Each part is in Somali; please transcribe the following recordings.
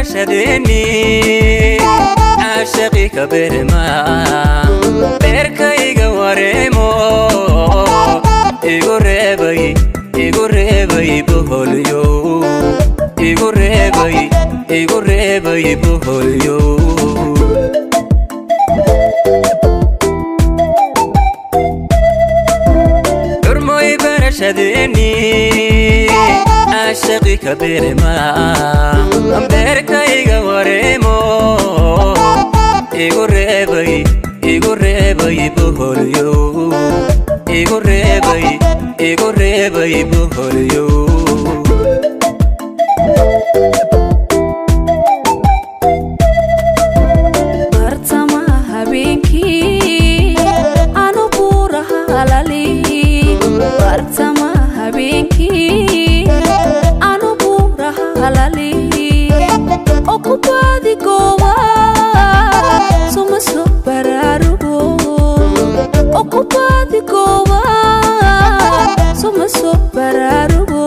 Barashadeeni caashaqi ka berma, beerkayga wareemo, igu reebay, igu reebay boholyo, igu reebay, igu reebay boholyo. Xurmoy barashadeeni caashaqi ka berma, beerkayga wareemo, igu reebay, igu reebay boholyo, igu reebay, igu reebay boholyo. Bartama habeenkii anu buuraha halali, bartama habeenkii anu buuraha halali oo ku baadi gooba, suma soo baraarugo oo ku baadi gooba, suma soo baraarugo.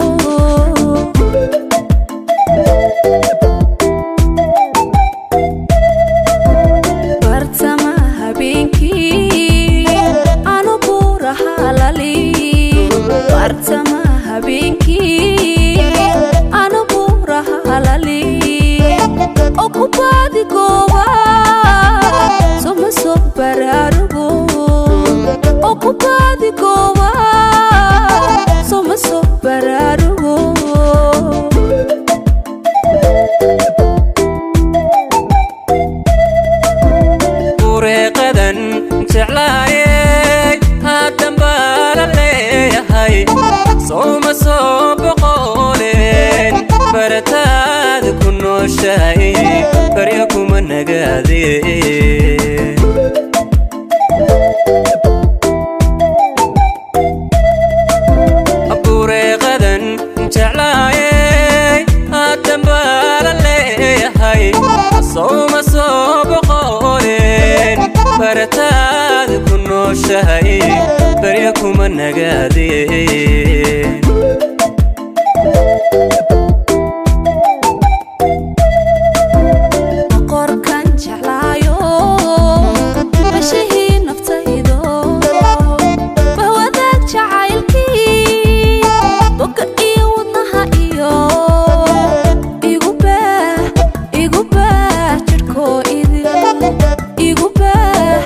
Bartama habeenkii anu buuraha halali, bartama habeenkii anu buuraha halali oo ku baadi gooba, suma soo baraarugo oo ku baadi gooba, suma soo baraarugo. Bureeqadan jeclaayey haatan baa la leeyahay, sowma soo boqooleen barataad ku nooshahay, baryo kuma nagaadeen. Bureeqadan jeclaayey haatan baa la leeyahay, sowma soo boqooleen barataad ku nooshahay, baryo kuma nagaadeen. Boqorkan jeclaayo, bashihii naftaydo, bahwadaag jacaylkii boga iyo wadnaha iyo igu baah, igu baah jidhkoo idil, igu baah,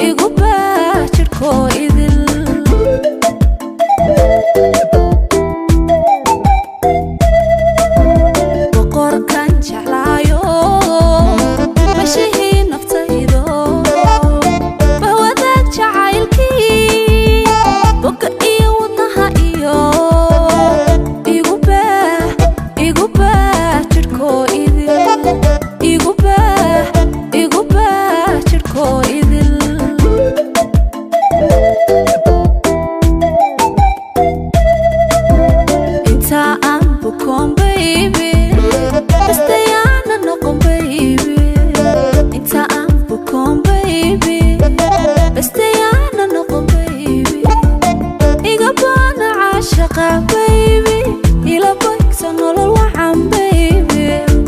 igu baah jidhkoo idil. Boqorkan jeclaayo, bashihii naftaydo, bahwadaag jacaylkii boga iyo wadnaha iyo igu baah, igu baah jidhkoo idil, igu baah, igu baah jidhkoo idil. Inta aan bukoon baby, bastayaana noqon baby, inta aan bukoon baby, bastayaana noqon baby, iga baana caashaqa baby, ila baygsa nolol wacan baby,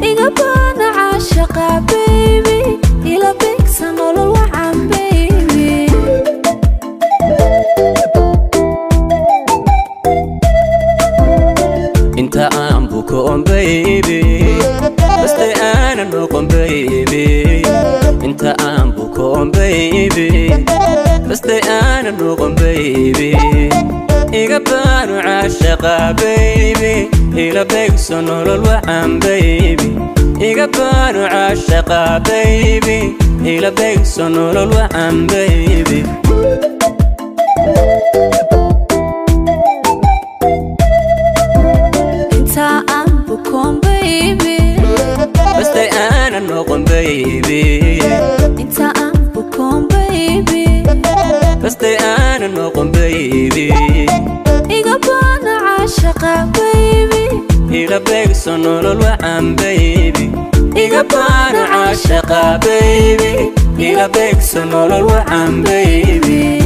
iga baana caashaqa baby, ila baygsa nolol wacan baby. Inta aan bukoon baby, bastay aanan noqon baby, inta aan bukoon baby, bastay aanan noqon baby, iga baanu caashaqa baby, ila beegso nolol wacan baby, iga baanu caashaqa baby, ila beegso nolol wacan baby. Inta aan bukoon baby, bastay aanan noqon baby, inta aan bukoon baby, bastay aanan noqon baby, iga baana caashaqa baby, ila beegso nolol wacan baby, iga baanu caashaqa baby, ila beegso nolol wacan baby.